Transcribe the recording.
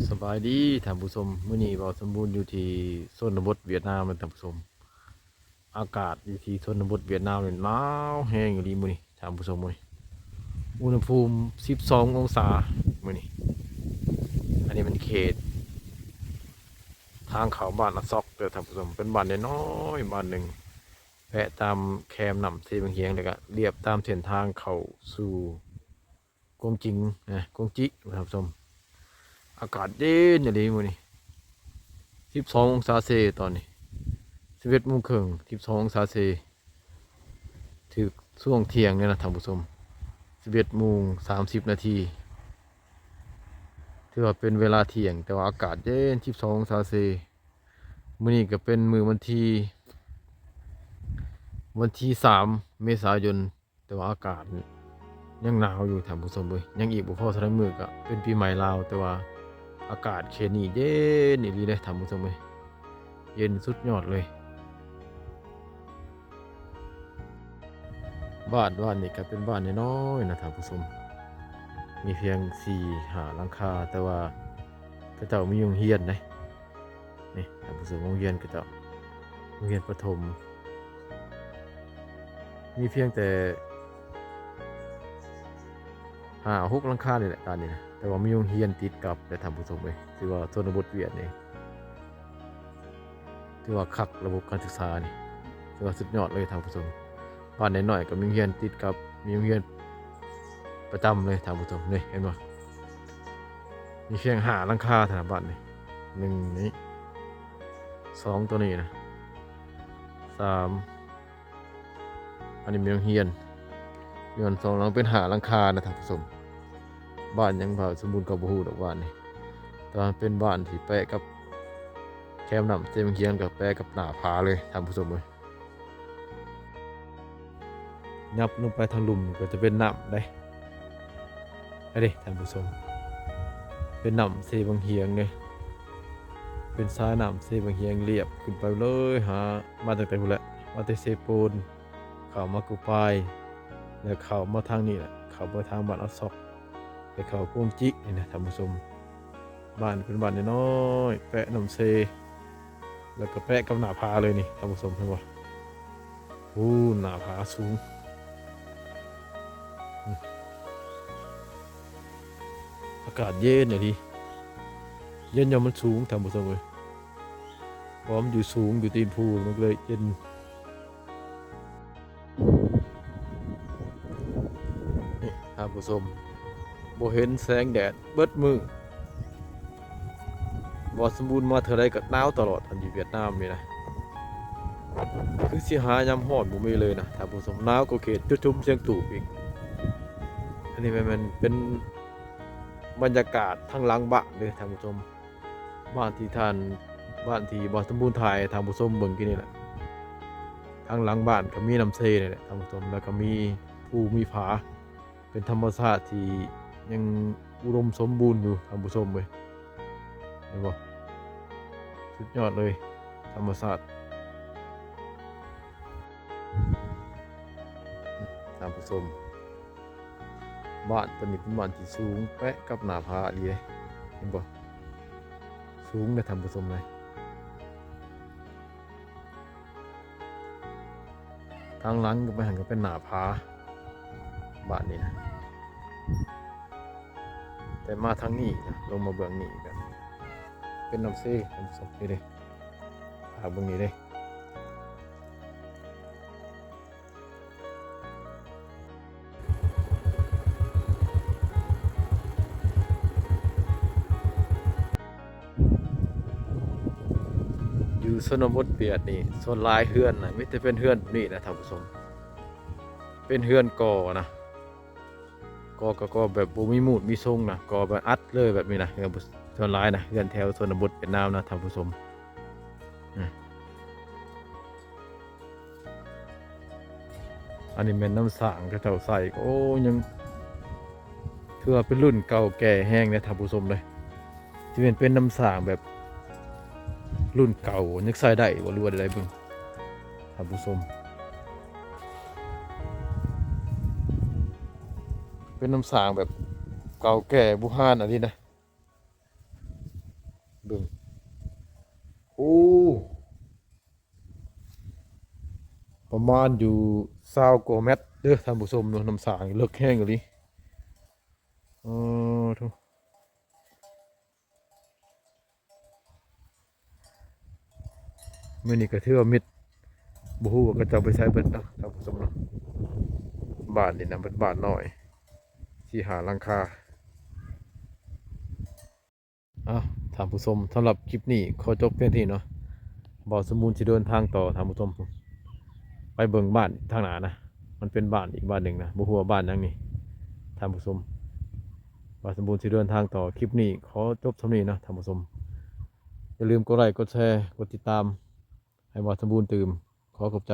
ສະບາຍດີທ່ານຜູ້ຊົມ, ມື້ນີ້ບ່າວສົມບູນຢູ່ທີ່ຊົນນະບົດຫວຽດນາມນະທ່ານຜູ້ຊົມ. ອາກາດຢູ່ທີ່ຊົນນະບົດຫວຽດນາມນີ້ໜາວແຮງອີ່ຫຼີມື້ນີ້ທ່ານຜູ້ຊົມເອີຍ, ອຸນຫະພູມສິບສອງອົງສາມື້ນີ້. ອັນນີ້ແມ່ນເຂດທາງເຂົ້າບ້ານອາຊອກເດີທ່ານຜູ້ຊົມ, ເປັນບ້ານນ້ອຍໆບ້ານໜຶ່ງ ແວະຕາມແຄມນ້ຳເຊບັງຫຽງ ແລ້ວກະລຽບຕາມເສັ້ນທາງເຂົ້າສູ່ ກວງຈິງນະ ກວງຈິງນະທ່ານຜູ້ຊົມ. ອາກາດເຢັນອີ່ຫຼີມື້ນີ້ ສິບສອງອົງສາເຊ, ຕອນນີ້ສິບເອັດໂມງເຄິ່ງ ສິບສອງອົງສາເຊ, ຖືກຊ່ວງທ່ຽງນີ້ນະທ່ານຜູ້ຊົມ, ສິບເອັດໂມງສາມສິບນາທີ ຖືວ່າເປັນເວລາທ່ຽງ ແຕ່ວ່າອາກາດເຢັນ ສິບສອງອົງສາເຊ. ມື້ນີ້ກະເປັນມື້ວັນທີ ວັນທີສາມເມສາຍົນ ແຕ່ວ່າອາກາດຍັງໜາວຢູ່ທ່ານຜູ້ຊົມເອີຍ, ຍັງອີກບໍ່ພໍເທົ່າໃດມື້ກະເປັນປີໃໝ່ລາວ, ແຕ່ວ່າອາກາດເຂດນີ້ເຢັນອີ່ຫຼີເດ້ທ່ານຜູ້ຊົມເອີຍ, ເຢັນສຸດຍອດເລີຍ. ບ້ານ ບ້ານນີ້ກະເປັນບ້ານນ້ອຍໆນະທ່ານຜູ້ຊົມ, ມີພຽງສີ່ຫ້າຫຼັງຄາ, ແຕ່ວ່າເຂົາເຈົ້າມີໂຮງຮຽນເດ້. ນີ້ທ່ານຜູ້ຊົມ, ໂຮງຮຽນເຂົາເຈົ້າ ໂຮງຮຽນປະຖົມ ມີພຽງແຕ່ຫ້າຫົກຫຼັງຄານີ້ແຫຼະ ຕອນນີ້ນະ, ແຕ່ວ່າມີໂຮງຮຽນຕິດກັບເດ້ທ່ານຜູ້ຊົມເອີຍ. ຖືວ່າຊົນນະບົດຫວຽດນີ້ ຖືວ່າຄັກ, ລະບົບການສຶກສານີ້ຖືວ່າສຸດຍອດເລີຍທ່ານຜູ້ຊົມ. ບ້ານນ້ອຍໆກະມີໂຮງຮຽນຕິດກັບ, ມີໂຮງຮຽນປະຈຳເລີຍທ່ານຜູ້ຊົມ. ນີ້ເຫັນບໍ່? ມີພຽງຫ້າຫຼັງຄາເທົ່ານັ້ນບ້ານນີ້, ໜຶ່ງນີ້ ສອງໂຕນີ້ນະ, ສາມ ອັນນີ້ມີໂຮງຮຽນ, ມີສອງຫຼັງ ເປັນຫ້າຫຼັງຄານະທ່ານຜູ້ຊົມ. ບ້ານຫຍັງບ່າວສົມບູນກະບໍ່ຮູ້ດອກບ້ານນີ້, ແຕ່ວ່າເປັນບ້ານທີ່ແປະກັບແຄມນ້ຳເຊບັງຫຽງ ກະແປະກັບໜ້າຜາເລີຍທ່ານຜູ້ຊົມເອີຍ. ຫຍັບລົງໄປທາງລຸ່ມກະຈະເປັນນ້ຳເດ້ ອັນນີ້ທ່ານຜູ້ຊົມ, ເປັນນ້ຳເຊບັງຫຽງເດ້, ເປັນສາຍນ້ຳເຊບັງຫຽງລຽບຂຶ້ນໄປເລີຍ ຫາ ມາຕັ້ງແຕ່ພຸ້ນແຫຼະ, ມາແຕ່ເຊໂປນ ເຂົ້າມາກຸປາຍ ແລ້ວເຂົ້າມາທາງນີ້ແຫຼະ, ເຂົ້າໄປທາງບ້ານອາຊອກ ໄປເຂົ້າກວງຈິນີ້ນະທ່ານຜູ້ຊົມ. ບ້ານເປັນບ້ານນ້ອຍໆ ແປະນ້ຳເຊ ແລ້ວກະແປະກັບໜ້າຜາເລີຍນີ້ທ່ານຜູ້ຊົມ, ເຫັນບໍ່? ໂອ້ ໜ້າຜາສູງ, ອາກາດເຢັນອີ່ຫຼີ, ເຢັນຍ້ອນມັນສູງທ່ານຜູ້ຊົມເອີຍ, ເພາະວ່າມັນຢູ່ສູງ ຢູ່ຕີນພູ ມັນກະເລີຍເຢັນ. ນີ້ທ່ານຜູ້ຊົມ, ບໍ່ເຫັນແສງແດດເບິດມື້. ບ່າວສົມບູນມາເທື່ອໃດກະໜາວຕະຫຼອດ ອັນຢູ່ຫວຽດນາມນີ້ນະ, ຄືຊິຫາຍາມຮ້ອນບໍ່ມີເລີຍນະທ່ານຜູ້ຊົມ, ໜາວກວ່າເຂດຈຸດຊຸມຊຽງຕູບອີກ. ອັນນີ້ແມ່ນ ແມ່ນເປັນບັນຍາກາດທາງຫຼັງບ້ານເດີທ່ານຜູ້ຊົມ. ບ້ານທີ່ທ່ານ ບ້ານທີ່ບ່າວສົມບູນຖ່າຍໃຫ້ທ່ານຜູ້ຊົມເບິ່ງກີ້ນີ້ແຫຼະ, ທາງຫຼັງບ້ານກະມີນ້ຳເຊນີ້ແຫຼະທ່ານຜູ້ຊົມ, ແລ້ວກະມີພູມີຜາ ເປັນທຳມະຊາດທີ່ຍັງອຸດົມສົມບູນຢູ່ທ່ານຜູ້ຊົມເອີຍ, ເຫັນບໍ່? ສຸດຍອດເລີຍ ທຳມະຊາດ ທ່ານຜູ້ຊົມ. ບ້ານໂຕນີ້ເປັນບ້ານທີ່ສູງແປະກັບໜ້າຜາອີ່ຫຼີເດ້ ເຫັນບໍ່? ສູງເດ້ທ່ານຜູ້ຊົມເອີຍ. ທາງຫຼັງກະໄປຫັ້ນກະເປັນໜ້າຜາບ້ານນີ້ນະ, ແຕ່ມາທາງນີ້ນະ ລົງມາເບື້ອງນີ້ກະເປັນນ້ຳເຊ ທ່ານຜູ້ຊົມ ນີ້ເດ້, ພາເບິ່ງນີ້ເດ້. ຢູ່ຊົນນະບົດຫວຽດນີ້ ສ່ວນຫຼາຍເຮືອນນະ ມີແຕ່ເປັນເຮືອນແບບນີ້ນະທ່ານຜູ້ຊົມ, ເປັນເຮືອນກໍ່ນະ, ກໍ່ກະກໍ່ແບບບໍ່ມີມູດມີຊົງນະ, ກໍ່ແບບອັດເລີຍແບບນີ້ນະ. ເຮືອນສ່ວນຫຼາຍນະ ເຮືອນແຖວຊົນນະບົດຫວຽດນາມນະທ່ານຜູ້ຊົມ. ອັນນີ້ແມ່ນນ້ຳສ້າງເຂົາເຈົ້າໃຊ້, ໂອ້ ຍັງຖືວ່າເປັນລຸ້ນເກົ່າແກ່ແຮງເດ້ທ່ານຜູ້ຊົມເດີ. ຊິແມ່ນເປັນນ້ຳສ້າງແບບລຸ້ນເກົ່າ ຍັງໃຊ້ໄດ້ບໍ່ ຫຼືວ່າໃດໆ ເບິ່ງທ່ານຜູ້ຊົມ, ເປັນນ້ຳສ້າງແບບເກົ່າແກ່ບູຮານອີ່ຫຼີນະ. ປະມານຢູ່ຊາວກວ່າແມັດເດີທ່ານຜູ້ຊົມເນາະ. ນ້ຳສາງເລິກແຮງອີ່ຫຼີ. ເອີ ໂທ້ ມື້ນີ້ກໍຖືວ່າມິດ ບໍ່ຮູ້ວ່າເຂົາເຈົ້າໄປໃສເບິດເນາະທ່ານຜູ້ຊົມເນາະ. ບ້ານນີ້ນະເປັນບ້ານນ້ອຍ ສີ່ຫ້າຫຼັງຄາ. ເອົ້າ ທ່ານຜູ້ຊົມ ສຳລັບຄລິບນີ້ຂໍຈົບພຽງເທົ່ານີ້ເນາະ. ບ່າວສົມບູນຊິເດີນທາງຕໍ່ທ່ານຜູ້ຊົມ ໄປເບິ່ງບ້ານທາງໜ້ານະ. ມັນເປັນບ້ານອີກບ້ານໜຶ່ງນະ ບໍ່ຮູ້ວ່າບ້ານຫຍັງນີ້ທ່ານຜູ້ຊົມ. ບ່າວສົມບູນຊິເດີນທາງຕໍ່. ຄລິບນີ້ຂໍຈົບສ່ຳນີ້ເນາະທ່ານຜູ້ຊົມ. ຢ່າລືມກົດໄລ້ ກົດແຊ ກົດຕິດຕາມໃຫ້ບ່າວສົມບູນຕື່ມ. ຂໍຂອບໃຈ.